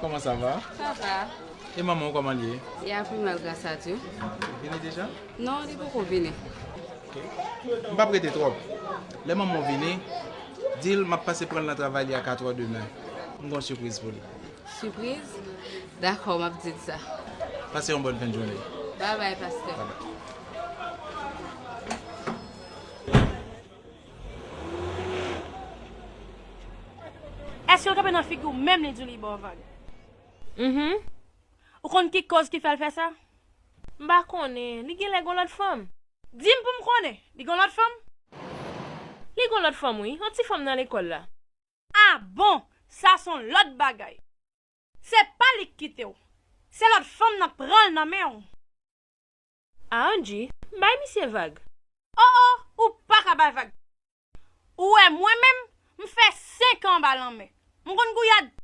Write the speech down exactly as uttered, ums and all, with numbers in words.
Kòman sa va? Sa va. E manman w kòman l ye? Li ap pi mal gras a Dye. Vini deja? Non, li poko vini. Ok. M p ap rete twòp. Lè manman w vini, di l m ap pase pran l nan travay li a katrè demen. M gen yon sipriz pou li. Sipriz? Dakò, m ap di l sa. Pase yon bòn fen jounen. Babay, pastè. Babay. Èske l kanpe nan figi w menm li di w li ba w vag? Mhm. Ou konn ki kòz ki fè l fè sa? M pa konnen. Li genlè gon lòt fanm. Di m pou m konnen. Li gon lòt fanm? Li gon lòt fanm, wi. Yon ti fanm nan lekòl la. Ah bon! Sa se yon lòt bagay. Se pa li k kite w. Se lòt fanm nan k pran l nan men w. A, Angie, bay misye vag. Oh, oh, ou pa ka bay vag. Ou wè mwen menm, m fè senk an anba lanmè. M konn gouyad